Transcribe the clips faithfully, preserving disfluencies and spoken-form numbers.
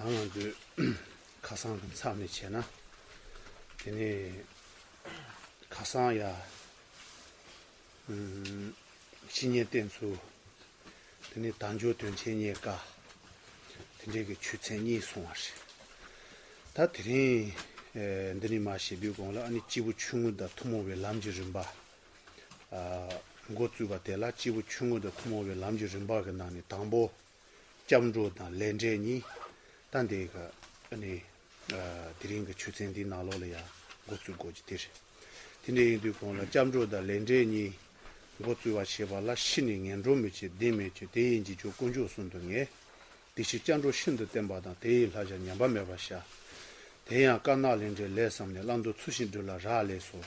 ང་ཚོའི་ཁ་སང་གི་མཚམས་ནས་བྱས་ན། དེ་ནས་ཁ་སང་ཡ། ཨུམ། བཤེས་གཉེན་བསྟེན་ཚུལ། དེ་ནས་དལ་འབྱོར་དོན་ཆེན་རྙེད་དཀའ། དེ་འདྲའི་གི་ཆོས་ཚན་གཉིས་གསུངས་པ་རེད། ད་དེ་རིང་ཨེ། འདི་ནས་མར་བཤད་དུས་གོང་ལ་ཨ་ནི་སྐྱེས་བུ་ཆུང་ངུ་དང་ཐུན་མོང་བའི་ལམ་གྱི་རིམ་པ། ཨ། འགོ་བཙུགས་པ་དེ་ལ་སྐྱེས་བུ་ཆུང་ངུ་དང་ཐུན་མོང་བའི་ལམ་གྱི་རིམ་པ་གི་ནང་ནས་དང་པོ། སྐྱབས་འགྲོ་དང་ལས་འབྲས་གཉིས། ད་འདི་ག་ཨ་ནི། ཨ། དེ་རིང་གི་ཆོས་ཚན་འདིའི་ནང་ལོགས་ལ་ཡང་འགོ་བཙུགས་དགོས་ཀྱི་དེ་རེད། དེ་འདྲ་ཡིན་དུས་གོང་ལ་སྐྱབས་འགྲོ་དང་ལས་འབྲས་གཉིས་འགོ་བཙུགས་པ་བྱེད་པ་ལ་ཤི་ནས་ངན་འགྲོར་མི་སྐྱེ་བདེན་མེད་ཅིང་། དེ་ཡི་འཇིགས་སྐྱོབ་དཀོན་མཆོག་གསུམ་དུ་ངེས། དེ་ཕྱིར་སྐྱབས་འགྲོ་ཤིན་ཏུ་བསྟེན་པ་དང་། དེ་ཡི་བསླབ་བྱ་ཉམས་པ་མེད་པར་བྱ། དེ་ཡང་དཀར་ནག་ལས་འབྲས་ལེགས་བསམས་ནས། བླང་དོར་ཚུལ་བཞིན་སྒྲུབ་ལ་རག་ལས་སོ།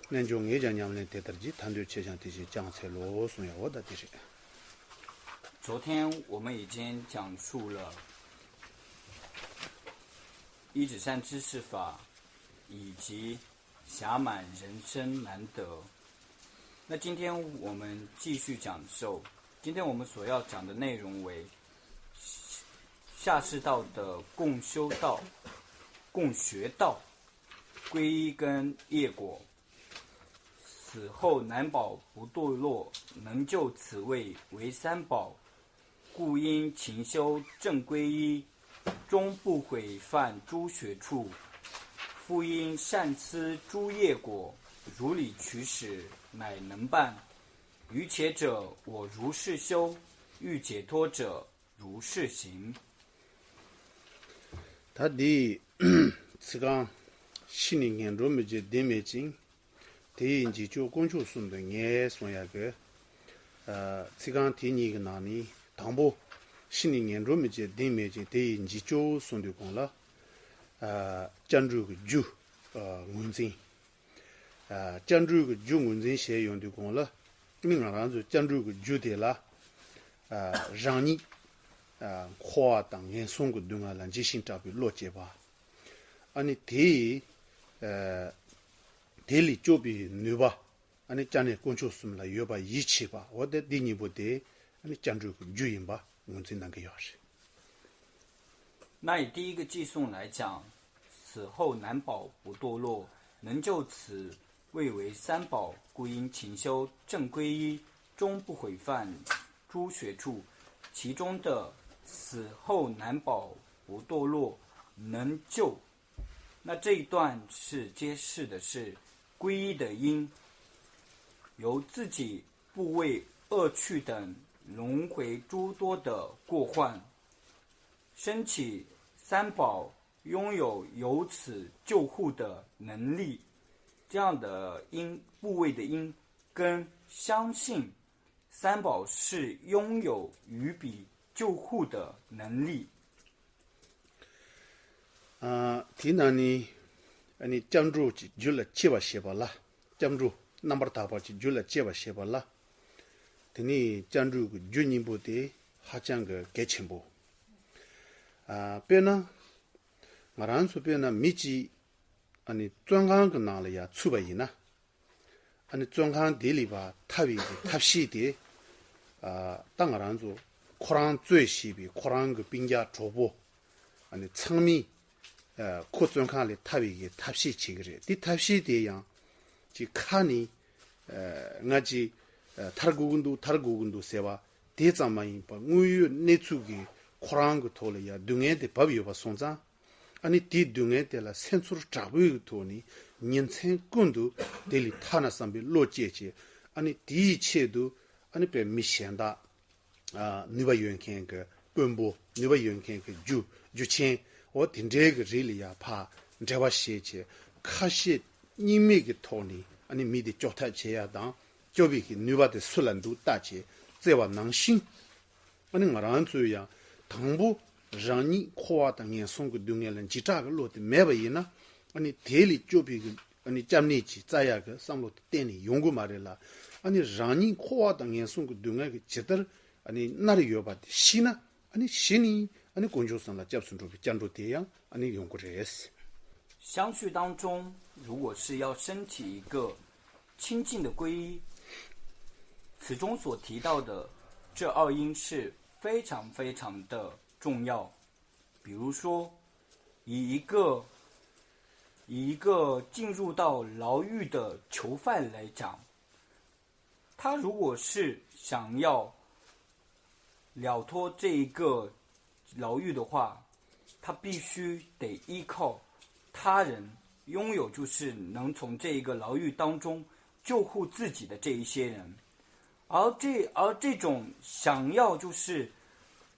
རྣལ་འབྱོར་ངས་ཀྱང་ཉམས་ལེན་དེ་ལྟར་བགྱི། ཐར་འདོད་ཁྱེད་ཀྱང་དེ་བཞིན་བསྐྱང་འཚལ་ལོ། གསུངས་ཡ་འོ་ད་དེ་རེད། 昨天我们已经讲述了一指善知识法以及 暇满人生难得。那今天我们继续讲授，今天我们所要讲的内容为下士道的共修道、共学道、皈依跟业果。死后难保不堕落，能救此位为三宝， 故应勤修正皈依，终不毁犯诸学处。复应善思诸业果，如理取史，乃能办。愚且者，我如是修；欲解脱者，如是行。 ད་འདི་ཚིག་རྐང་། ཤི་ནས་ངན་འགྲོར་མི་སྐྱེ་བདེན་མེད་ཅིང་། དེ་ཡི་འཇིགས་སྐྱོབ་དཀོན་མཆོག་གསུམ་དུ་ངེས་གསུང་ཡག་གི། ཨ། ཚིག་རྐང་དེ་གཉིས་ཀྱི་ནང་ནས་དང་པོ། ཤི་ནས་ངན་འགྲོར་མི་སྐྱེ་བདེན་མེད་ཅིང་། དེ་ཡི་འཇིགས་སྐྱོབ་གསུང་དུས་གོང་ལ། ཨ། སྐྱབས་འགྲོའི་གི་རྒྱུ། ཨ། ངོས་འཛིན། ཨ། སྐྱབས་འགྲོའི་གི་རྒྱུ་ངོས་འཛིན་བྱས་ཡོང་དུས་གོང་ལ། ཨ་ནི་ང་རང་ཚོ་སྐྱབས་འགྲོའི་གི་རྒྱུ་དེ་ལ། ཨ། རང་ཉིད། ཨ། འཁོར་བ་དང་ངན་སོང་གི་སྡུག་བསྔལ་ལ་འཇིགས་ཤིང་སྐྲག་པའི་བློ་སྐྱེས་པ། ཨ་ནི་དེ་ཡི། ཨ། དེ་ལས་སྐྱོབ་པའི་ནུས་པ། ཨ་ནི་སྐྱབས་གནས་དཀོན་མཆོག་གསུམ་ལ་ཡོད་པ་ཡིད་ཆེས་པ། འོ་དེ་འདི་གཉིས་པོ་དེ་ཨ་ནི་སྐྱབས་འགྲོའི་གི་རྒྱུ་ཡིན་པ་ངོས་འཛིན་གནང་གི་ཡོད་རེད། 那以第一个偈颂来讲，死后难保不堕落，能救此位为三宝，故应勤修正皈依，终不毁犯诸学处。其中的死后难保不堕落，能救，那这一段是揭示的是皈依的因，由自己部位恶趣等轮回诸多的过患，升起三宝拥有由此救护的能力，这样的因，部位的因跟相信三宝是拥有于彼救护的能力。 ཨ། དེའི་ནང་ནས་ཨ་ནི་སྐྱབས་འགྲོ་གི་རྒྱུ་ལ་སྐྱེ་བར་བྱེད་པ་ལ། སྐྱབས་འགྲོ་རྣམ་པར་དག་པ་གི་རྒྱུ་ལ་སྐྱེ་བར་བྱེད་པ་ལ། དེ་ནས་སྐྱབས་འགྲོ་གི་རྒྱུ་གཉིས་པོ་དེ་ཧ་ཅང་གི་གལ་ཆེན་པོ། ཨ། དཔེར་ན། ང་རང་ཚོ་དཔེར་ན་མི་གཅིག་ཨ་ནི་བཙོན་ཁང་གི་ནང་ལ་ཡར་ཚུད་པ་ཡིན་ན། ཨ་ནི་བཙོན་ཁང་དེ་ལས་ཕར་ཐར་བའི་གི་ཐབས་ཤེས་དེ། ཨ། ད་ང་རང་ཚོ་ཁོ་རང་གཙོས་བྱས་པའི་ཁོ་རང་གི་སྤུན་ཀྱག་གྲོགས་པོ། ཨ་ནི་ཚང་མས། ཨ། ཁོ་བཙོན་ཁང་ལས་ཐར་བའི་གི་ཐབས་ཤེས་བྱེད་ཀྱི་རེད། དེ་ཐབས་ཤེས་དེ་ཡང་ཅིག་ཁ་ནས། ཨ། ང་ཅིག་ཨ། ཐར་དགོས་ཀྱི་འདུག་ཐར་དགོས་ཀྱི་འདུག་ཟེར་བ་དེ་ཙམ་མ་ཡིན་པར་དངོས་ཡོད་གནས་ཚུལ་གྱིས་ཁོ་རང་གི་ཐོག་ལ་ཡང་སྡུག་བསྔལ་དེ་བབས་ཡོད་པ་སོང་ཙང་། ཨ་ནི་དེའི་སྡུག་བསྔལ་དེ་ལ་སེམས་ཚོར་དྲག་པོའི་ཐོག་ནས་ཉིན་མཚན་ཀུན་ཏུ་དེ་ལས་ཐར་ན་བསམ་པའི་བློ་སྐྱེས་བྱས། ཨ་ནི་དེའི་ཆེད་དུ་ཨ་ནི་དཔེ་མི་གཞན་དག་ཨ། ནུས་པ་ཡོད་མཁན་གྱི་དཔོན་པོ། ནུས་པ་ཡོད་མཁན་གྱི་རྒྱུ། རྒྱུ་ཆེན། འོ་དེ་འདྲའི་གི་རིགས་ལ་ཡང་ཕར་འབྲེལ་བ་བྱས་བྱས། ཁ་ཞེ་གཉིས་མེད་ཀྱི་ཐོག་ནས་ཨ་ནི་མི་དེ་སྐྱོབ་ཐབས་བྱེད་ཡ་དང་། སྐྱོབ་པའི་གི་ནུས་པ་དེ་སུ་ལ་འདུག་བལྟ་བྱས་བཙལ་བ་ནང་བཞིན། ཨ་ནི་ང་རང་ཚོས་ཡང་དང་པོ་རང་ཉིད་འཁོར་བ་དང་ངན་སོང་གི་སྡུག་བསྔལ་ལ་འཇིགས་སྐྲག་གི་བློ་དེ་མེད་པ་ཡིན་ན། ཨ་ནི་དེ་ལས་སྐྱོབ་པའི་གི་ཨ་ནི་སྐྱབས་གནས་ཀྱི་རྩ་ཡག་གི་བསམ་བློ་དེ་གཏན་ནས་ཡོང་གི་མ་རེད་ལ། ཨ་ནི་རང་ཉིད་འཁོར་བ་དང་ངན་སོང་གི་སྡུག་བསྔལ་གྱིས་ཇི་ལྟར་ཨ་ནི་མནར་ཡོད་པ་དེ་ཤེས་ན། ཨ་ནི་གཞི་ནས་ཨ་ནི་དཀོན་མཆོག་གསུམ་ལ་སྐྱབས་སུ་འགྲོ་བའི་སྐྱབས་འགྲོ་དེ་ཡང་ཨ་ནི་ཡོང་གི་རེད། 相续当中，如果是要升起一个清净的皈依，此中所提到的这二因是非常非常的重要。比如说，以一个以一个进入到牢狱的囚犯来讲，他如果是想要了脱这一个牢狱的话，他必须得依靠他人，拥有就是能从这一个牢狱当中救护自己的这一些人。而这而这种想要就是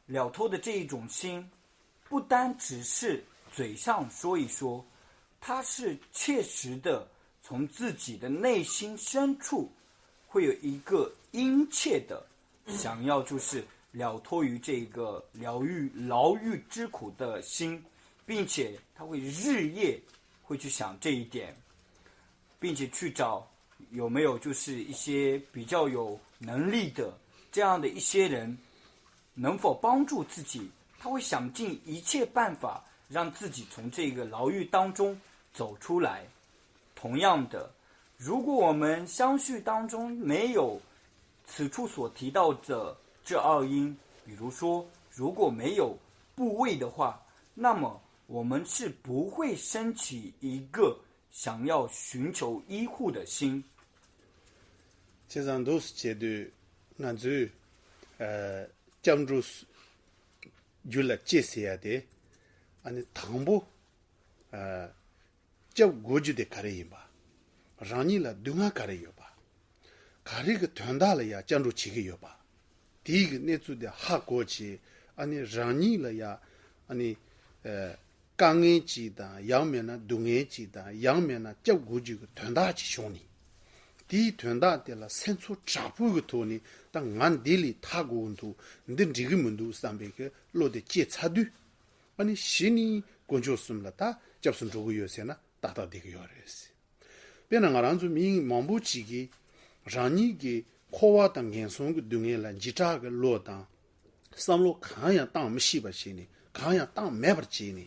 了脱的这一种心，不单只是嘴上说一说，他是切实的从自己的内心深处会有一个殷切的想要，就是了脱于这个牢狱牢狱之苦的心，并且他会日夜会去想这一点，并且去找有没有就是一些比较有能力的这样的一些人，能否帮助自己？他会想尽一切办法让自己从这个牢狱当中走出来。同样的，如果我们相续当中没有此处所提到的这二因，比如说如果没有部位的话，那么我们是不会升起一个想要寻求医护的心。 བྱས་ཙང་འདུག་སེ་བྱེད་དུས་ང་ཚོས་ཨ་སྐྱབས་འགྲོ་རྒྱུད་ལ་སྐྱེ་ཟེར་ཡ་དེ་ཨ་ནི་དང་པོ་ཨ་སྐྱབས་དགོས་རྒྱུ་དེ་ག་རེ་ཡིན་པ། རང་ཉིད་ལ་སྡུག་བསྔལ་ག་རེ་ཡོད་པ། ག་རེ་གི་དོན་དག་ལ་ཡ་སྐྱབས་འགྲོ་བྱེད་ཀྱི་ཡོད་པ། དེའི་གི་གནས་ཚུལ་དེ་ཧ་གོ་བྱས་ཨ་ནི་རང་ཉིད་ལ་ཡ་ཨ་ནི་ཨ་དཀའ་ངལ་ཅིག་དང་ཡང་མིན་ན་སྡུག་བསྔལ་ཅིག་དང་ཡང་མིན་ན་སྐྱབས་དགོས་རྒྱུ་གི་དོན་དག་ཅིག་བྱུང་ནས། དེའི་དོན་དག་དེ་ལ་སེམས་ཚོར་དྲག་པོའི་གི་ཐོག་ནས་ད་ང་འདི་ལས་ཐར་དགོས་ཀྱི་འདུག་འདི་འགྲིག་གི་མི་འདུག་བསམ་པའི་གི་བློ་དེ་སྐྱེས་ཚར་དུས། ཨ་ནི་གཞི་ནས་དཀོན་མཆོག་གསུམ་ལ་ད་སྐྱབས་སུ་འགྲོ་གི་ཡོད་ཟེར་ན་ཏག་ཏག་བསྡད་ཀྱི་ཡོད་རེད། དཔེར་ན་ང་རང་ཚོ་མི་མང་པོ་ཅིག་གིས་རང་ཉིད་ཀྱི་འཁོར་བ་དང་ངན་སོང་གི་སྡུག་བསྔལ་ལ་འཇིགས་སྐྲག་གི་བློ་དང་བསམ་བློ་གང་ཡང་བཏང་མི་ཤེས་པ་བྱས་ནས་གང་ཡང་བཏང་མེད་པར་བྱས་ནས་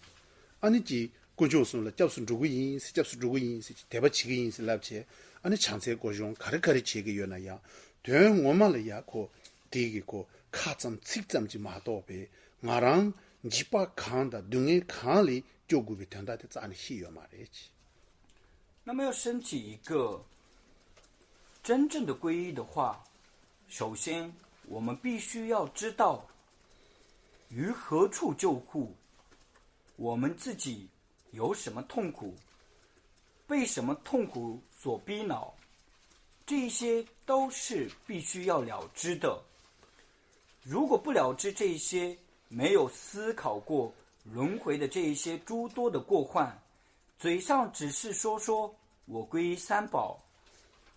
ཨ་ནི་ཀྱིས་དཀོན་མཆོག་གསུམ་ལ་སྐྱབས་སུ་འགྲོ་གི་ཡིན་ཟེར་སྐྱབས་སུ་འགྲོ་གི་ཡིན་ཟེར་དད་པ་བྱེད་ཀྱི་ཡིན་ཟེར་ལབ་བྱས་ཨ་ནི་ཕྱག་འཚལ་སྐོར་གཞུང་ག་རེ་ག་རེ་བྱེད་ཀྱི་ཡོད་ན་ཡང་དོན་ངོ་མ་ལ་ཡ་ཁོ་དེ་གི་ཁོ་ཁ་ཙམ་ཚིག་ཙམ་གྱིས་མ་གཏོགས་པའི་ང་རང་འཇིགས་པ་གང་དང་སྡུག་བསྔལ་གང་ལས་སྐྱོབ་དགོས་པའི་དོན་དག་དེ་རྩ་ནས་ཤེས་ཡོད་མ་རེད། 那么要升起一个真正的皈依的话，首先我们必须要知道于何处救护，我们自己有什么痛苦，被什么痛苦所逼恼，这些都是必须要了知的。如果不了知这些，没有思考过轮回的这一些诸多的过患，嘴上只是说说我皈依三宝，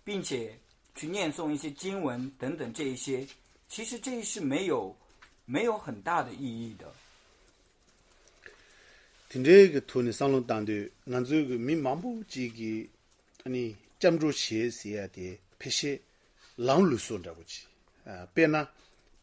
并且去念诵一些经文等等这一些，其实这是没有没有很大的意义的。 དེ་འདྲའི་གི་ཐོག་ནས་བསམ་བློ་བཏང་དུས་ང་ཚོའི་གི་མི་མང་པོ་ཅིག་གིས་ཨ་ནི་སྐྱབས་འགྲོ་བྱེད་ཟེར་ཡ་དེ་ཕལ་ཆེར་ལམ་ལུགས་སྲོལ་འདྲ་པོ་ཅིག་ཨ་དཔེར་ན་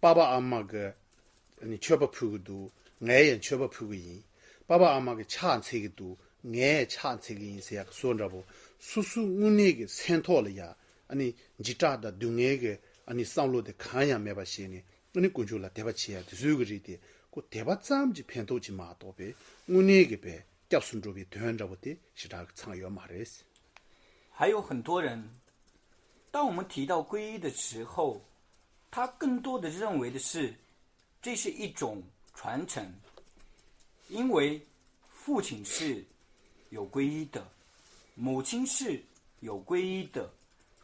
པ་ཕ་ཨ་མ་གི་ཨ་ནི་མཆོད་པ་ཕུལ་གི་འདུག་ངས་ཡང་མཆོད་པ་ཕུལ་གི་ཡིན། པ་ཕ་ཨ་མ་གི་ཕྱག་འཚལ་གི་འདུག་ངས་ཕྱག་འཚལ་གི་ཡིན་ཟེར་ཡ་གི་སྲོལ་འདྲ་པོ། སོ་སོའི་དངོས་གནས་གི་སེམས་ཐོག་ལ་ཡ་ཨ་ནི་འཇིགས་སྐྲག་དང་སྡུག་བསྔལ་གི་ཨ་ནི་བསམ་བློ་དེ་གང་ཡང་མེད་པ་བྱས་ནས། ཨ་ནི་དཀོན་མཆོག་ལ་དད་པ་བྱེད་ཡ་དེ་ཚོའི་གི་རིགས་དེ་ཁོ་དད་པ་ཙམ་གྱི་ཕན་ཐོགས་ཅིག་མ་གཏོགས་པའི་དངོས་གནས་ཀྱི་པའི་སྐྱབས་སུ་འགྲོ་བའི་དོན་འདྲ་པོ་དེ་ཞེ་དྲག་གི་ཚང་ཡོད་མ་རེད། 还有很多人，当我们提到皈依的时候，他更多的认为的是这是一种传承，因为父亲是有皈依的，母亲是有皈依的，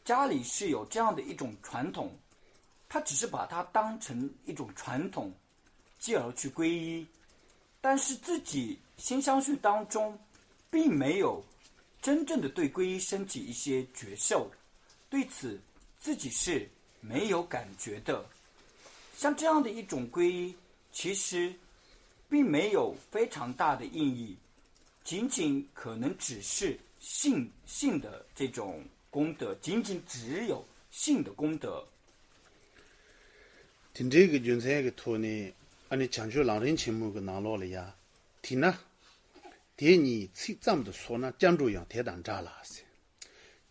家里是有这样的一种传统，他只是把它当成一种传统，进而去皈依，但是自己心相续当中，并没有真正的对皈依升起一些觉受，对此自己是没有感觉的。像这样的一种皈依，其实并没有非常大的意义，仅仅可能只是信信的这种功德，仅仅只有信的功德。 དེ་འདྲའི་གི་རྒྱུ་མཚན་གི་ཐོག་ནས་ཨ་ནི་བྱང་ཆུབ་ལམ་རིམ་ཆེན་མོ་གི་ནང་ལོགས་ལ་ཡ། དེས་ན། དེ་ཉིད་ཚིག་ཙམ་དུ་སོགས་ན་སྐྱབས་འགྲོ་ཡང་དེ་དང་འདྲ་ལ་ཟེར།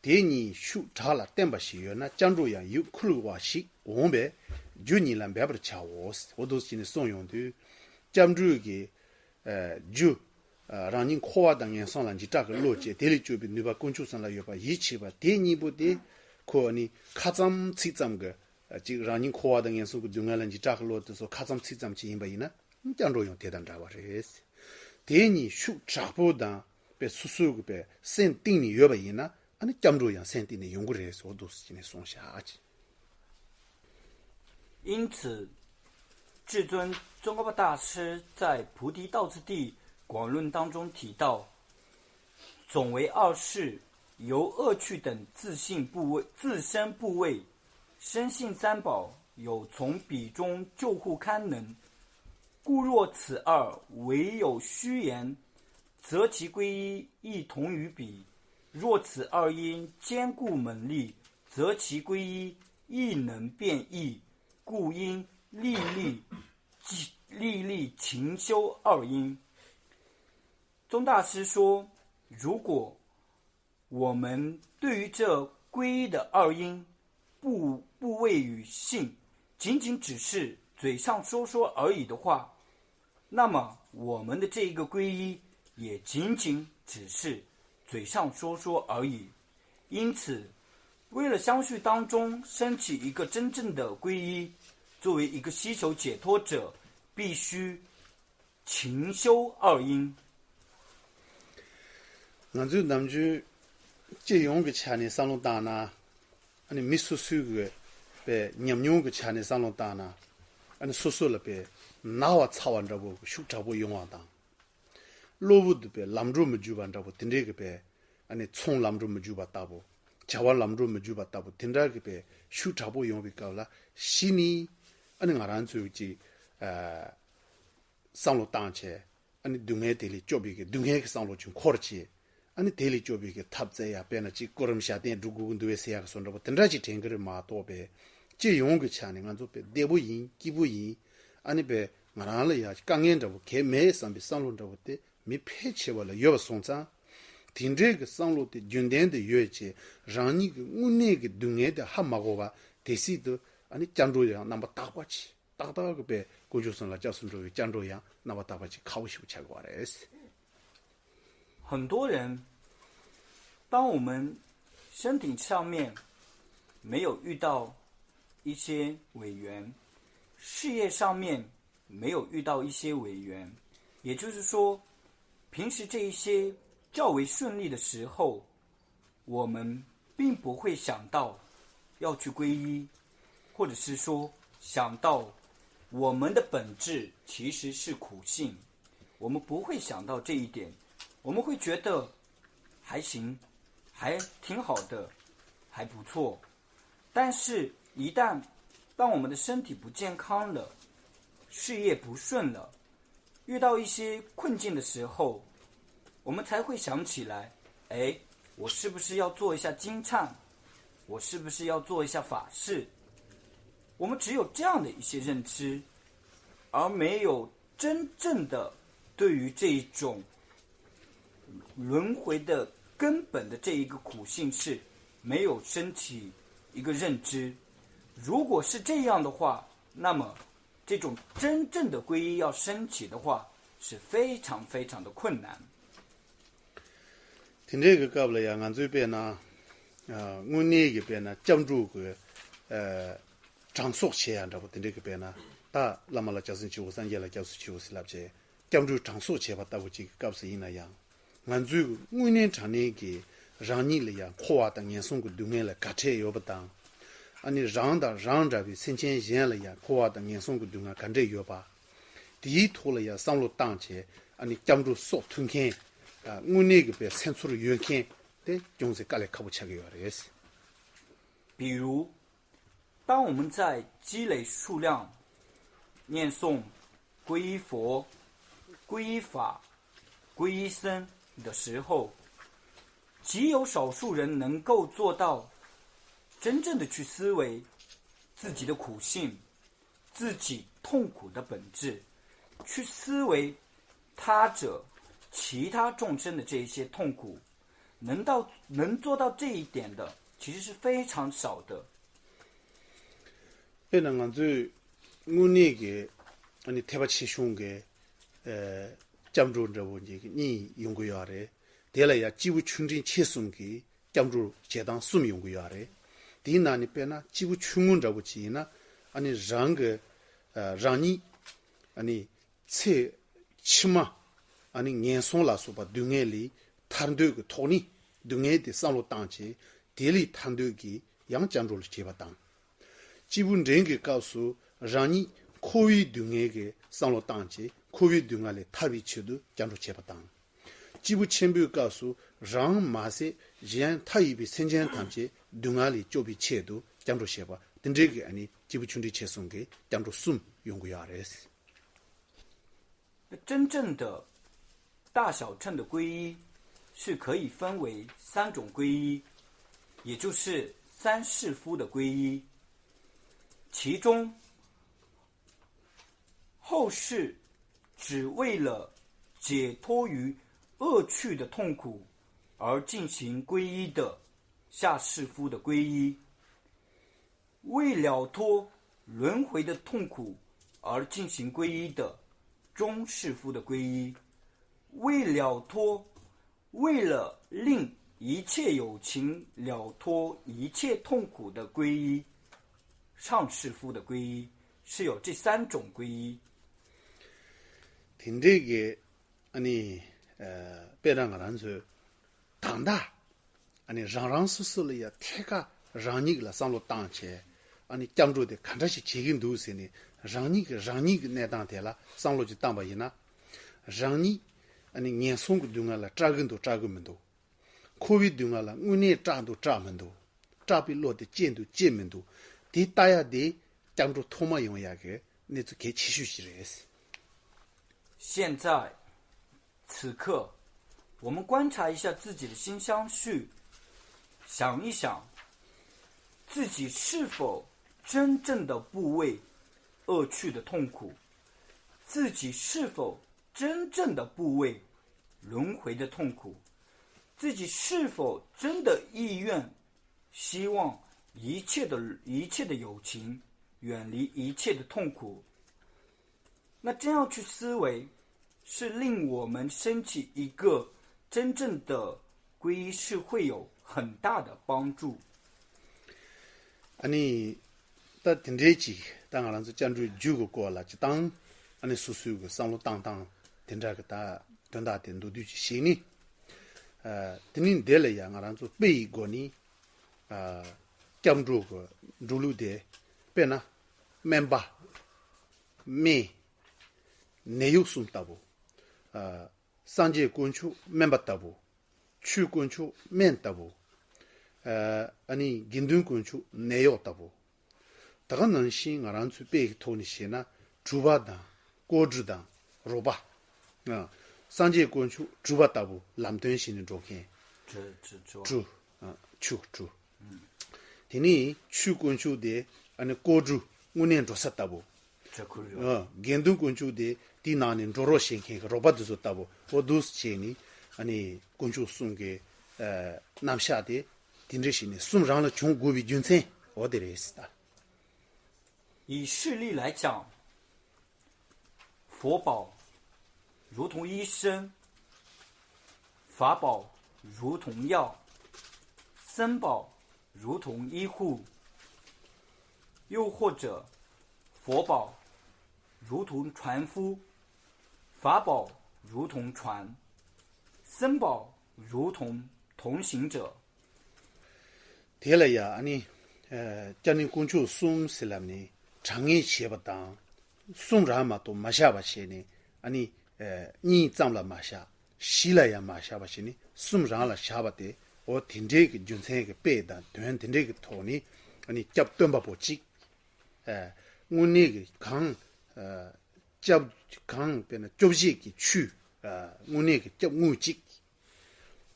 དེ་ཉིད་ཤུགས་དྲག་ལ་བརྟན་པ་ཞིག་ཡོད་ན་སྐྱབས་འགྲོ་ཡང་ཡིད་འཁུལ་བ་ཞིག་འོང་བས་རྒྱུ་ཉིད་ལ་འབད་པར་བྱའོ་ཟེར། འོ་འདུག་སེ་བྱས་ནས་གསུངས་ཡོང་དུས། སྐྱབས་འགྲོའི་གི་ ཨ་རྒྱུ། ཨ་རང་ཉིད་འཁོར་བ་དང་ངན་སོང་ལ་འཇིགས་སྐྲག་གི་བློ་བསྐྱེད། དེ་ལས་སྐྱོབ་པའི་ནུས་པ་དཀོན་མཆོག་གསུམ་ལ་ཡོད་པ་ཡིད་ཆེས་པ་དེ་གཉིས་པོ་དེ་ཁོ་ནི་ཁ་ཙམ་ཚིག་ཙམ་གྱི་ཨ་ཅིག་རང་ཉིད་འཁོར་བ་དང་ངན་སོང་གི་སྡུག་བསྔལ་ལ་འཇིགས་སྐྲག་གི་བློ་དེ་ཚོ་ཁ་ཙམ་ཚིག་ཙམ་ཅིག་ཡིན་པ་ཡིན་ན་སྐྱབས་འགྲོ་ཡང་དེ་དང་འདྲ་བ་རེད། དེ་གཉིས་ཤུགས་དྲག་པོ་དང་པའི་སོ་སོ་གི་པའི་སེམས་གཏིང་ནས་ཡོད་པ་ཡིན་ན་ཨ་ནི་སྐྱབས་འགྲོ་ཡང་སེམས་གཏིང་ནས་ཡོང་གི་རེད་ཟེར་འདུག་ཟེར་ནས་གསུངས་བཞག་ཅིག། 因此，至尊宗喀巴大师在《菩提道次第广论》当中提到，总为二世，由恶趣等自性部位、自身部位，生信三宝有从彼中救护堪能。故若此二唯有虚言，则其归依亦同于彼；若此二因坚固猛力，则其归依亦能变异。故应历历 历历勤修二因。宗大师说，如果我们对于这皈依的二因不不畏于信，仅仅只是嘴上说说而已的话，那么我们的这一个皈依也仅仅只是嘴上说说而已。因此，为了相续当中升起一个真正的皈依，作为一个希求解脱者，必须勤修二因。 ང་ཚོའི་ནམ་རྒྱུན་སྤྱི་ཡོངས་ཀྱི་ཆ་ནས་བསམ་བློ་བཏང་ན། ཨ་ནི་མི་སོ་སོའི་གི་པའི་ཉམས་མྱོང་གི་ཆ་ནས་བསམ་བློ་བཏང་ན། ཨ་ནི་སོ་སོ་ལ་པའི་ན་བ་ཚ་བ་འདྲ་པོ་ཤུགས་དྲག་པོ་ཡོང་བ་དང་། གློ་བུར་དུ་པའི་ལམ་འགྲོ་མི་འཇུག་པ་འདྲ་པོ་དེ་འདྲའི་གི་པའི་ཨ་ནི་ཚོང་ལམ་འགྲོ་མི་འཇུག་པ་ལྟ་བུ། བྱ་བ་ལམ་འགྲོ་མི་འཇུག་པ་ལྟ་བུ་དེ་འདྲ་གི་པའི་ཤུགས་དྲག་པོ་ཡོང་བའི་སྐབས་ལ་གཞི་ནས་ཨ་ནི་ང་རང་ཚོའི་ཅིག་ཨ་བསམ་བློ་བཏང་བྱས། ཨ་ནི་སྡུག་བསྔལ་དེ་ལས་སྐྱོབ་པའི་གི་སྡུག་བསྔལ་གྱི་བསམ་བློ་ཅིག་འཁོར་བྱས། ཨ་ནི་དེ་ལས་སྐྱོབ་པའི་གི་ཐབས་བཙལ་ཡ། དཔེར་ན་ཅིག་གོ་རིམ་ཞལ་ཏེན་སྒྲུབ་དགོས་ཀྱི་འདུག་བས་ཟེར་ཡ་གི་བཟོ་འདྲ་པོ་དེ་འདྲ་ཅིག་དྲན་གི་རེད་མ་གཏོགས་པས། སྤྱི་ཡོངས་ཀྱི་ཆ་ནས་ང་ཚོ་པའི་བདེ་པོ་ཡིན་སྐྱིད་པོ་ཡིན། ཨ་ནི་པའི་ང་རང་ལ་ཡ་དཀའ་ངལ་འདྲ་པོ་གལ་མེད་བསམ་པའི་བསམ་བློ་འདྲ་པོ་དེ་མི་ཕལ་ཆེ་བ་ལ་ཡོད་པ་སོང་ཙང་། དེ་འདྲའི་གི་བསམ་བློ་དེ་རྒྱུན་ལྡན་དུ་ཡོད་ཅེས། རང་ཉིད་ཀྱི་དངོས་གནས་ཀྱི་སྡུག་བསྔལ་དེ་ཧ་མ་གོ་བ་དེ་སྲིད་དུ་ཨ་ནི་སྐྱབས་འགྲོ་ཡང་རྣམ་པ་དག་པ་ཅིག་ཏག་ཏག་གི་པའི་དཀོན་མཆོག་གསུམ་ལ་སྐྱབས་སུ་འགྲོ་བའི་སྐྱབས་འགྲོ་ཡང་རྣམ་པ་དག་པ་ཅིག་ཁག་པོ་ཞིག་ཆགས་ཀྱི་ཡོད་རེད། 很多人，当我们身体上面没有遇到一些违缘，事业上面没有遇到一些违缘，也就是说，平时这一些较为顺利的时候，我们并不会想到要去皈依，或者是说想到我们的本质其实是苦性，我们不会想到这一点，我们会觉得还行，还挺好的，还不错。但是，一旦当我们的身体不健康了，事业不顺了，遇到一些困境的时候，我们才会想起来，哎，我是不是要做一下经忏？我是不是要做一下法事？我们只有这样的一些认知，而没有真正的对于这一种轮回的根本的这一个苦性是没有升起一个认知。如果是这样的话，那么这种真正的皈依要升起的话，是非常非常的困难。 དེ་འདྲའི་གི་སྐབས་ལ་ཡང་ང་ཚོའི་དཔེར་ན། ཨ་དངོས་གནས་ཀྱི་དཔེར་ན་སྐྱབས་འགྲོ་གི་ཨ་དྲང་སྲོག་བྱེད་ཡ་འདྲ་པོ་དེ་འདྲའི་གི་དཔེར་ན། ད་བླ་མ་ལ་སྐྱབས་སུ་མཆིའོ། སངས་རྒྱས་ལ་སྐྱབས་སུ་མཆིའོ་ཟེར་ལབ་བྱས། སྐྱབས་འགྲོའི་དྲང་སྲོག་བྱེད་པ་ལྟ་བུ་ཅིག་གི་སྐབས་སུ་ཡིན་ན་ཡང་། ང་ཚོའི་དངོས་གནས་དྲང་གནས་ཀྱི་རང་ཉིད་ལ་ཡང་འཁོར་བ་དང་ངན་སོང་གི་སྡུག་བསྔལ་ལ་དགའ་བྲལ་ཡོད་པ་དང་། ཨ་ནི་རང་དང་རང་འདྲ་བའི་སེམས་ཅན་གཞན་ལ་ཡང་འཁོར་བ་དང་ངན་སོང་གི་སྡུག་བསྔལ་ག་འདྲས་ཡོད་པ། དེའི་ཐོག་ལ་ཡང་བསམ་བློ་བཏང་བྱས། ཨ་ནི་སྐྱབས་འགྲོ་སྲོག་མཐུན་མཁན། ཨ་དངོས་གནས་ཀྱི་པའི་སེམས་ཚོར་ཡོད་མཁན་དེ་ཅུང་ཟད་དཀའ་ལས་ཁག་པོ་ཆགས་ཀྱི་ཡོད་རེད། 比如，当我们在积累数量、念诵皈依佛、皈依法、皈依僧的时候，极有少数人能够做到真正的去思维自己的苦性、自己痛苦的本质，去思维他者、其他众生的这一些痛苦。能到能做到这一点的，其实是非常少的。 དཔེར་ན་ང་ཚོས་དངོས་གནས་ཀྱི་ཨ་ནི་ཐེག་པ་ཆེ་ཆུང་གི་ཨ་ སྐྱབས་འགྲོ་འདྲ་བོ་ཅིག་གཉིས་ཡོང་གི་ཡོད་རེད། དེ་ལ་ཡང་སྐྱེས་བུ་ཆུང་འབྲིང་ཆེ་གསུམ་གྱི་སྐྱབས་འགྲོ་བྱེད་སྟངས་གསུམ་ཡོང་གི་ཡོད་རེད། དེའི་ནང་ནས་དཔེར་ན་སྐྱེས་བུ་ཆུང་ངུ་འདྲ་བོ་ཅིག་ཡིན་ན། ཨ་ནི་རང་གི་ཨ་རང་ཉིད་ཨ་ནི་ཚེ་ཕྱི་མ་ཨ་ནི་ངན་སོང་ལ་སོགས་པ་སྡུག་བསྔལ་ལས་ཐར་འདོད་ཀྱི་ཐོག་ནས་སྡུག་བསྔལ་དེ་བསམ་བློ་བཏང་བྱས། དེ་ལས་ཐར་འདོད་ཀྱི་ཡང་སྐྱབས་འགྲོ་ལ་བྱེད་པ་དང་། སྐྱེས་བུ་འབྲིང་གི་སྐབས་སུ་རང་ཉིད་འཁོར་བའི་སྡུག་བསྔལ་གྱི་བསམ་བློ་བཏང་བྱས། འཁོར་བའི་སྡུག་བསྔལ་ལས་ཐར་བའི་ཆེད་དུ་སྐྱབས་འགྲོ་བྱེད་པ་དང་། སྐྱེས་བུ་ཆེན་པོའི་སྐབས་སུ་རང་མ་ཟད་གཞན་མཐའ་ཡས་པའི་སེམས་ཅན་ཐམས་ཅད་སྡུག་བསྔལ་ལས་སྐྱོབ་པའི་ཆེད་དུ་སྐྱབས་འགྲོ་བྱེད་པ། དེ་འདྲའི་གི་ཨ་ནི་སྐྱེས་བུ་ཆུང་འབྲིང་ཆེ་གསུམ་གྱི་སྐྱབས་འགྲོ་གསུམ་ཡོང་གི་ཡོད་རེད། 真正的大小乘的皈依是可以分为三种皈依，也就是三世夫的皈依。其中，后世只为了解脱于恶趣的痛苦而进行皈依的下世夫的皈依，为了脱轮回的痛苦而进行皈依的中世夫的皈依，为了脱，为了令一切有情了脱一切痛苦的皈依，上世夫的皈依，是有这三种皈依。 དེ་འདྲའི་གི་ཨ་ནི་ཨ་དཔེར་ན་ང་རང་ཚོས་ད་ལྟ་ཨ་ནི་རང་རང་སོ་སོ་ལ་ཡ་ཐད་ཀར་རང་ཉིད་ལ་བསམ་བློ་བཏང་བྱས། ཨ་ནི་སྐྱབས་འགྲོ་དེ་ག་འདྲ་ཞིག་བྱེད་ཀྱི་འདུག་ཟེར་ནས། རང་ཉིད་ཀྱི་རང་ཉིད་ཀྱི་གནས་སྟངས་དེ་ལ་བསམ་བློ་ཅིག་བཏང་པ་ཡིན་ན། རང་ཉིད་ཨ་ནི་ངན་སོང་གི་སྡུག་བསྔལ་ལ་སྐྲག་གི་འདུག་སྐྲག་གི་མི་འདུག་འཁོར་བའི་སྡུག་བསྔལ་ལ་དངོས་གནས་སྐྲག་འདུག་སྐྲག་མི་འདུག་སྐྲག་པའི་བློ་དེ་སྐྱེ་འདུག་སྐྱེ་མི་འདུག་དེ་ལྟ་ཡ་དེ་སྐྱབས་འགྲོ་ཐོག་མ་ཡོང་ཡ་གི་གནས་ཚུལ་གལ་ཆེ་ཤོས་ཤིག་རེད། 现在，此刻，我们观察一下自己的心相续，想一想，自己是否真正的不畏恶趣的痛苦？自己是否真正的不畏轮回的痛苦？自己是否真的意愿 希望一切的一切的友情，远离一切的痛苦。那这样去思维，是令我们升起一个真正的皈依，是会有很大的帮助。 ཨ་ནི་ད་དེ་འདྲའི་ཅིག་ད་ང་རང་ཚོ་སྐྱབས་འགྲོའི་རྒྱུ་གི་སྐོར་ལ་སྤྱིར་བཏང་ཨ་ནི་སོ་སོའི་གི་བསམ་བློ་བཏང་སྟངས་དེ་འདྲ་གི་ད་དོན་དག་དེ་མདོར་བསྡུས་ཅིག་བྱས་ནས། ཨ་དེ་ནི་འདི་ལ་ཡང་ང་རང་ཚོ་དཔེ་ཡི་སྒོ་ནས་ཨ་སྐྱབས་འགྲོ་གི་འགྲོ་ལུགས་དེ། དཔེར་ན་སྨན་པ། སྨན། ནད་གཡོག་གསུམ་ལྟ་བུ། ཨ་སངས་རྒྱས་དཀོན་མཆོག་སྨན་པ་ལྟ་བུ། ཆོས་དཀོན་མཆོག་སྨན་ལྟ་བུ། ཨ་ཨ་ནི་དགེ་འདུན་དཀོན་མཆོག་ནད་གཡོག་ལྟ་བུ། ད་ག་ནང་བཞིན་ང་རང་ཚོའི་དཔེ་ཡི་ཐོག་ནས་བཤད་ན། གྲུ་པ་དང་། ཀོ་གྲུ་དང་། རོགས་པ། ཨ། སངས་རྒྱས་དཀོན་མཆོག་གྲུ་པ་ལྟ་བུ་ལམ་སྟོན་བྱས་ནས་འགྲོ་མཁན། གྲུ། གྲུ། གྲུ་པ། གྲུ། ཨ། ཆུ་གྲུ། དེ་ནས་ཆོས་དཀོན་མཆོག་དེ་ཨ་ནི་ཀོ་གྲུ་དངོས་གནས་འགྲོ་ས་ལྟ་བུ། གྲུ་གུ་རུ། ཨ། དགེ་འདུན་དཀོན་མཆོག་དེ་དེའི་ནང་ནས་འགྲོ་རོགས་བྱེད་མཁན་གྱི་རོགས་པ་དེ་ཚོ་ལྟ་བུ། འོ་འདུག་སེ་བྱས་ནས་ཨ་ནི་དཀོན་མཆོག་གསུམ་གྱི་ཨ་རྣམ་གཞག་དེ་དེ་འདྲ་བྱས་ནས་གསུམ་རང་ལ་བྱུང་དགོས་པའི་རྒྱུ་མཚན་འོ་དེ་རེད་ཟེར་ད། 以事例来讲，佛宝如同医生，法宝如同药，僧宝如同医护，又或者佛宝如同船夫，法宝如同船，僧宝如同同行者。 དེ་ལ་ཡང་ཨ་ནི་ཨ་སྐྱབས་གནས་དཀོན་མཆོག་གསུམ་ཟེར་ལབ་ནས་གྲངས་ངེས་བྱས་པ་དང་། གསུམ་རང་མ་གཏོགས་མ་བཞག་པ་བྱས་ནས། ཨ་ནི་ཨ་གཉིས་ཙམ་ལ་མ་བཞག་བཞི་ལ་ཡང་མ་བཞག་པ་བྱས་ནས་གསུམ་རང་ལ་བཞག་པ་དེ། འོ་དེ་འདྲའི་གི་རྒྱུ་མཚན་གྱི་དཔེ་དང་དོན་དེ་འདྲའི་གི་ཐོག་ནས། ཨ་ནི་སྐྱབས་སྟོན་པ་པོ་གཅིག་ཨ་དངོས་གནས་ཀྱི་གང་ཨ་སྐྱབས་གང་དཔེར་ན་སྐྱོབ་བྱེད་ཀྱི་ཆོས། ཨ་དངོས་གནས་ཀྱི་སྐྱབས་དངོས་གཅིག་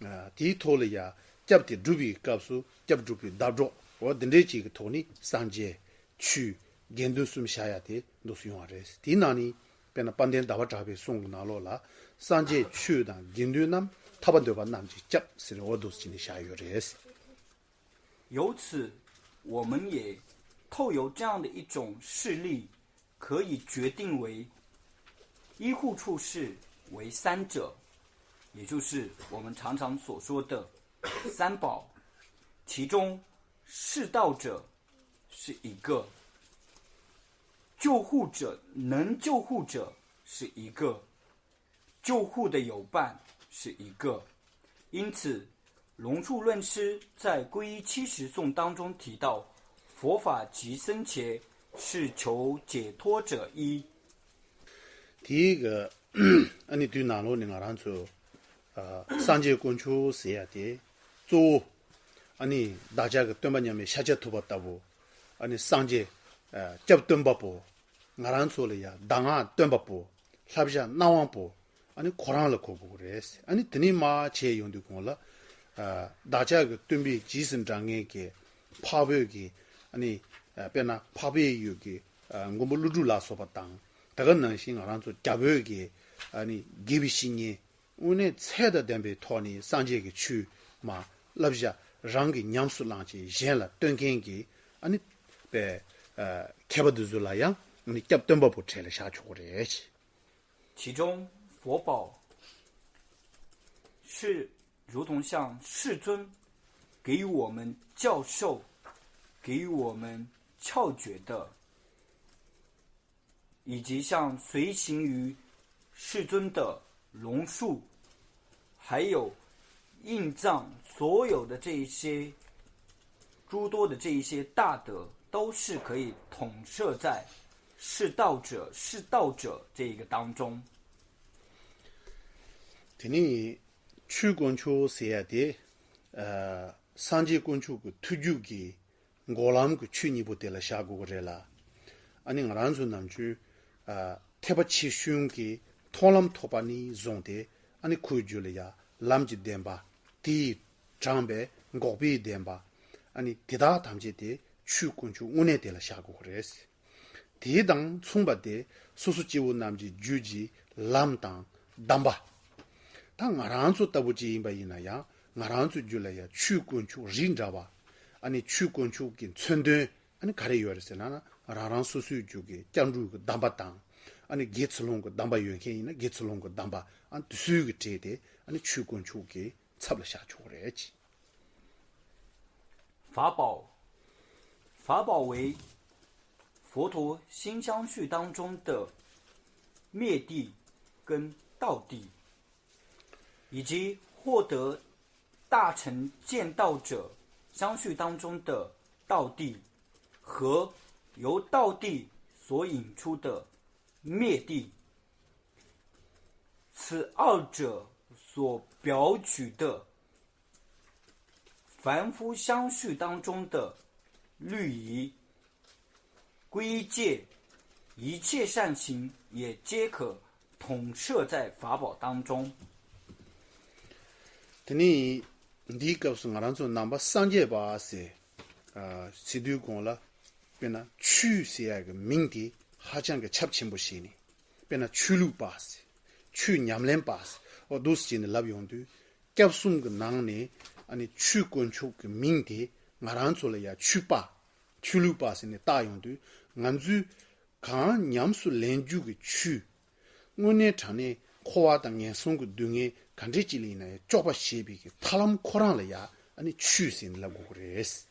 ཨ་དེའི་ཐོག་ལ་ཡང་སྐྱབས་དེ་སྒྲུབ་པའི་སྐབས་སུ་སྐྱབས་སྒྲུབ་པའི་ཟླ་གྲོགས། འོ་འདི་འདྲའི་ཅིག་གི་ཐོག་ནས་སངས་རྒྱས། ཆོས། དགེ་འདུན་གསུམ་བཞག་ཡ་དེ་འདུག་སེ་ཡོང་བ་རེད། དེའི་ནང་ནས་དཔེར་ན་དཔལ་ལྡན་ཟླ་བ་གྲགས་པའི་གསུང་གི་ནང་ལོགས་ལ། སངས་རྒྱས་ཆོས་དང་དགེ་འདུན་རྣམས། ཐར་པ་འདོད་པ་རྣམས་ཀྱི་སྐྱབས་ཟེར། འོ་འདུག་སེ་བྱས་ནས་བཞག་ཡོད་རེད། 由此，我们也透由这样的一种事例，可以决定为医护处是为三者，也就是我们常常所说的三宝，其中侍道者是一个，救护者，能救护者是一个，救护的友伴是一个。因此，龙树论师在皈依七十颂当中提到，佛法即僧伽，是求解脱者一。 དེའི་གི་ཨ་ནི་དུས་ནང་ལོགས་ནས་ང་རང་ཚོ་ཨ་སངས་རྒྱས་དཀོན་མཆོག་ཟེར་ཡ་དེ་གཙོ་བོ་ཨ་ནི་བདག་ཅག་གི་སྟོན་པ་མཉམ་མེད་ཤཱཀྱ་ཐུབ་པ་ལྟ་བུ། ཨ་ནི་སངས་རྒྱས་ཨ་སྐྱབས་སྟོན་པ་པོ། ང་རང་ཚོ་ལ་ཡ་གདམས་ངག་སྟོན་པ་པོ། བསླབ་བྱ་གནང་བ་པོ། ཨ་ནི་ཁོ་རང་ལ་གོ་དགོས་ཀྱི་རེད། ཨ་ནི་དེ་ནས་མར་བྱས་ཡོང་དུས་གོང་ལ་ཨ་བདག་ཅག་གི་སྟོན་པའི་རྗེས་སུ་འབྲང་མཁན་གྱི་འཕགས་བོད་ཀྱི་ཨ་ནི་ཨ་དཔེར་ན་འཕགས་པའི་ཡུལ་གྱི་ཨ་མགོན་པོ་ཀླུ་སྒྲུབ་ལ་སོགས་པ་དང་། ད་ག་ནང་བཞིན་ང་རང་ཚོ་རྒྱ་བོད་ཀྱི་ཨ་ནི་དགེ་བའི་བཤེས་གཉེན་དངོས་གནས་ཚད་དང་ལྡན་པའི་ཐོག་ནས་སངས་རྒྱས་ཀྱི་ཆོས་མ་བསླབ་བྱ་རང་གིས་ཉམས་སུ་བླངས་བྱས་གཞན་ལ་སྟོན་མཁན་གྱི་ཨ་ནི་པའི་ཨ་མཁས་པ་འདི་ཚོ་ལ་ཡང་ཨ་ནི་སྐྱབས་སྟོན་པ་པོ་གྲས་ལ་བཞག་ཆོག་གི་རེད། 其中佛宝是如同像世尊给予我们教授、给予我们窍诀的，以及像随行于世尊的龙树，还有印藏所有的这一些诸多的这一些大德，都是可以统摄在侍道者、侍道者这一个当中。 དེ་ནས་ཆོས་དཀོན་མཆོག་ཟེར་ཡ་དེ་ཨ་སངས་རྒྱས་དཀོན་མཆོག་གི་ཐུགས་རྒྱུད་ཀྱི་འགོག་ལམ་གྱི་ཆོས་གཉིས་པོ་དེ་ལ་བཞག་དགོས་ཀྱི་རེད་ལ། ཨ་ནི་ང་རང་ཚོ་ནམ་རྒྱུན་ཨ་ཐེག་པ་ཆེ་ཆུང་གི་མཐོང་ལམ་ཐོབ་པ་ནས་བཟུང་སྟེ་ཨ་ནི་ཁོའི་རྒྱུད་ལ་ཡ་ལམ་གྱི་བདེན་པ། དེས་དྲངས་པའི་འགོག་པའི་བདེན་པ། ཨ་ནི་དེ་དག་ཐམས་ཅད་དེ་ཆོས་དཀོན་མཆོག་དངོས་གནས་དེ་ལ་བཞག་དགོས་ཀྱི་རེད། དེ་དང་མཚུངས་པ་དེ་སོ་སོ་སྐྱེ་བོ་རྣམས་ཀྱི་རྒྱུད་ཀྱི་ལམ་དང་གདམས་པ། ད་ང་རང་ཚོ་ལྟ་བུ་ཅིག་ཡིན་པ་ཡིན་ན་ཡང་ང་རང་ཚོའི་རྒྱུད་ལ་ཡང་ཆོས་དཀོན་མཆོག་རིགས་འདྲ་བ། ཨ་ནི་ཆོས་དཀོན་མཆོག་གི་མཚོན་དོན་ཨ་ནི་ག་རེ་ཡོད་རེད་ཟེར་ན། རང་རང་སོ་སོའི་རྒྱུད་ཀྱི་སྐྱབས་འགྲོའི་གི་གདམས་པ་དང་། ཨ་ནི་དགེ་ཚུལ་སློང་གི་གདམས་པ་ཡོད་མཁན་ཡིན་ན་དགེ་ཚུལ་སློང་གི་གདམས་པ། ཨ་ནི་དེ་ཚོའི་གི་གྲས་དེ་ཨ་ནི་ཆོས་དཀོན་མཆོག་གི་ཚབ་ལ་བཞག་ཆོག་གི་རེད། 法宝，法宝为佛陀心相续当中的灭地跟道地，以及获得大乘见道者相续当中的道地和由道地所引出的灭地，此二者所表举的凡夫相续当中的律仪、规戒、一切善行，也皆可统摄在法宝当中。 དེ་ནས་འདིའི་སྐབས་སུ་ང་རང་ཚོ་ནང་པ་སངས་རྒྱས་པ་ཟེར་ཨ་ཟེར་དུས་གོང་ལ། དཔེར་ན་ཆོས་ཟེར་ཡ་གི་མིང་དེ་ཧ་ཅང་གི་ཁྱབ་ཆེན་པོ་ཞིག་ནས། དཔེར་ན་ཆོས་ལུགས་པ་ཟེར། ཆོས་ཉམས་ལེན་པ་ཟེར། འོ་འདུག་སེ་བྱས་ནས་ལབ་ཡོང་དུས། སྐྱབས་གསུམ་གྱི་ནང་ནས་ཨ་ནི་ཆོས་དཀོན་མཆོག་གི་མིང་དེ་ང་རང་ཚོ་ལ་ཡ་ཆོས་པ། ཆོས་ལུགས་པ་ཟེར་ནས་བཏགས་ཡོང་དུས། ང་ཚོས་གང་ཉམས་སུ་ལེན་རྒྱུ་གི་ཆོས། དངོས་གནས་དྲང་གནས་འཁོར་བ་དང་ངན་སོང་གི་སྡུག་བསྔལ་ག་འདྲས་ཅིག་ལ་ཡིན་ན་ཡང་གཅོག་པ་བྱེད་པའི་གི་ཐབས་ལམ་ཁོ་རང་ལ་ཡ་ཨ་ནི་ཆོས་ཟེར་ནས་ལབ་དགོས་ཀྱི་རེད།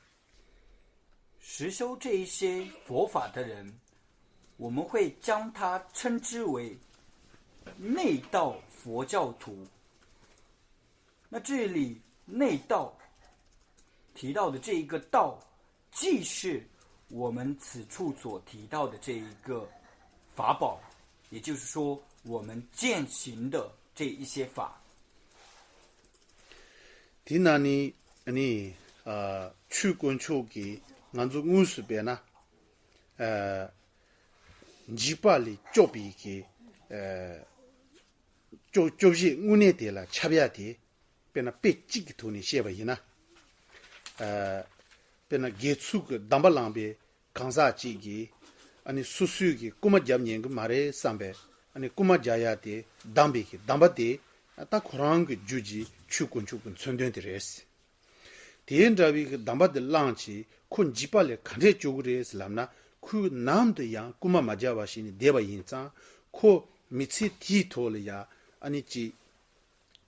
实修这一些佛法的人，我们会将它称之为内道佛教徒。那这里内道提到的这一个道，既是我们此处所提到的这一个法宝，也就是说我们践行的这一些法。 དེ་ན་ནི་ཨ་ནི་ཨ་ཆོས་དཀོན་མཆོག་གིས་ང་ཚོ་དངོས་སུ་དཔེར་ན་ཨ་འཇིགས་པ་ལས་སྐྱོབ་པའི་གི་ཨ་སྐྱོབ་སྐྱོབ་བྱེད་དངོས་གནས་དེ་ལ་ཁྱབ་ཡ་དེ། དཔེར་ན་དཔེ་གཅིག་གི་ཐོག་ནས་བཤད་པ་ཡིན་ན། ཨ་དཔེར་ན་དགེ་ཚུལ་གྱི་གདམས་པ་བླངས་པའི་གང་ཟག་ཅིག་གིས་ཨ་ནི་སོ་སོས་ཀྱི་རྐུ་མ་རྒྱབ་ཉན་གི་མ་རེད་བསམ་པས། ཨ་ནི་རྐུ་མ་རྒྱག་ཡ་དེ་གདམས་པའི་གི་གདམས་པ་དེ་ད་ཁོ་རང་གི་རྒྱུད་ཀྱི་ཆོས་དཀོན་མཆོག་གི་མཚོན་དོན་དེ་རེད། དེ་འདྲ་བའི་གི་གདམས་པ་དེ་བླངས་བྱས་ཁོ་འཇིགས་པ་ལས་ག་འདྲས་སྐྱོབ་གི་རེད་ཟེར་ལབ་ན། ཁོས་ནམ་དུ་ཡང་རྐུ་མ་མ་རྒྱག་པ་བྱས་ནས་བསྡད་པ་ཡིན་ཙང་། ཁོ་མི་ཚེ་དེའི་ཐོག་ལ་ཡ་ ཨ་ནི་ཅིག་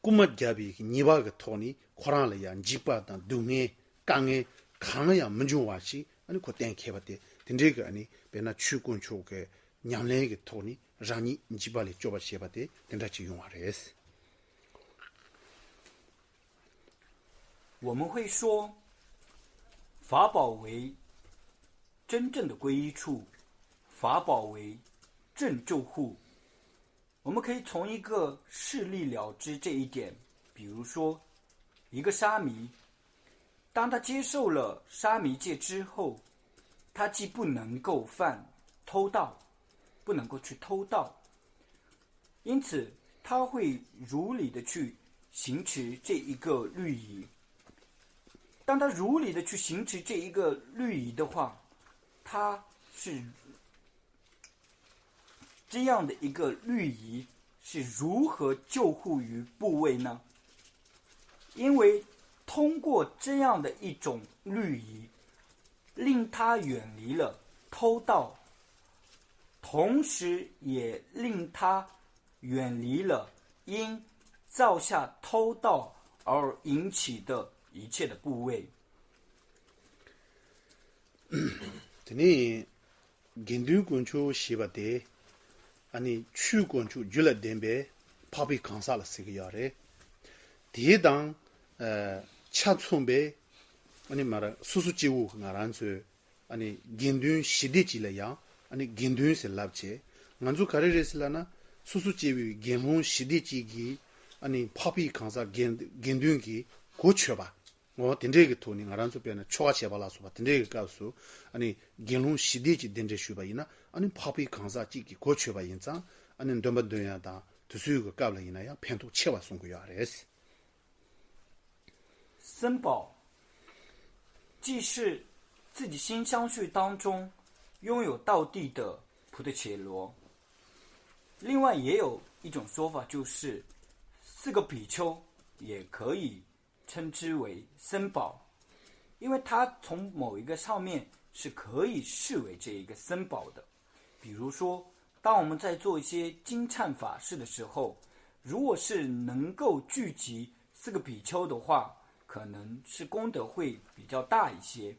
རྐུན་མ་བརྒྱབ་པའི་ཉེས་པ་གི་ཐོག་ནས་ཁོ་རང་ལ་ཡང་འཇིགས་པ་དང་སྡུག་བསྔལ་དཀའ་ངལ་གང་ཡང་མི་འབྱུང་བ་ཞིག་ཨ་ནི་ཁོ་གཏན་འཁེལ་བ་དེ་དེ་འདྲའི་གི་ཨ་ནི་དཔེར་ན་ཆོས་དཀོན་མཆོག་གི་ཉམས་ལེན་གྱི་ཐོག་ནས་རང་ཉིད་འཇིགས་པ་ལས་སྐྱོབ་པར་བྱེད་པ་དེ་དེ་འདྲ་ཅིག་ཡོང་བ་རེད། 我们会说，法宝为真正的皈依处，法宝为正救护。我们可以从一个事例了知这一点，比如说，一个沙弥，当他接受了沙弥戒之后，他既不能够犯偷盗，不能够去偷盗，因此他会如理的去行持这一个律仪。当他如理的去行持这一个律仪的话，他是这样的一个律仪是如何救护于部位呢？因为通过这样的一种律仪，令他远离了偷盗，同时也令他远离了因造下偷盗而引起的一切的部位。དེ་ནས་དགེ་འདུན་དཀོན་མཆོག་ཞེས་པ་དེ་ཨ་ནི་ཆོས་དཀོན་མཆོག་རྒྱུད་ལ་ལྡན་པའི་འཕགས་པའི་གང་ཟག་ལ་ཟེར་གྱི་ཡོད་རེད། དེ་དང་ཆ་མཚུངས་པའི་ཨ་ནི་མར་སོ་སོ་སྐྱེ་བོ་ང་རང་ཚོའི་ཨ་ནི་དགེ་འདུན་ཞི་བདེ་སྐྱིད་ལ་ཡང་ཨ་ནི་དགེ་འདུན་ཟེར་ལབ་བྱས། ང་ཚོ་ག་རེ་རེད་ཟེར་ལབ་ན། སོ་སོ་སྐྱེ་བོའི་དགེ་སློང་ཞི་བདེ་སྐྱིད་ཀྱིས་ཨ་ནི་འཕགས་པའི་གང་ཟག་དགེ་དགེ་འདུན་གྱི་གོ་ཆོད་པ། འོ་དེ་འདྲའི་གི་ཐོག་ནས་ང་རང་ཚོ་དཔེར་ན་ཆོ་ག་བྱས་པ་ལ་སོགས་པ་དེ་འདྲའི་གི་སྐབས་སུ་ཨ་ནི་དགེ་སློང་ཞི་བདེ་སྐྱིད་གདན་འདྲེན་ཞུས་པ་ཡིན་ན་ཨ་ནི་འཕགས་པའི་གང་ཟག་གཅིག་གི་གོ་ཆོད་པ་ཡིན་ཙང་ཨ་ནི་འདོན་པ་འདོན་ཡ་དང་དུས་ཚོད་ཀྱི་སྐབས་ལ་ཡིན་ན་ཡང་ཕན་ཐོགས་ཆེ་བ་གསུང་གི་ཡོད་རེད། 僧宝，既是自己心相续当中拥有道地的菩提伽罗，另外也有一种说法，就是四个比丘也可以称之为僧宝，因为他从某一个上面是可以视为这一个僧宝的。比如说，当我们在做一些金忏法事的时候，如果是能够聚集四个比丘的话，可能是功德会比较大一些。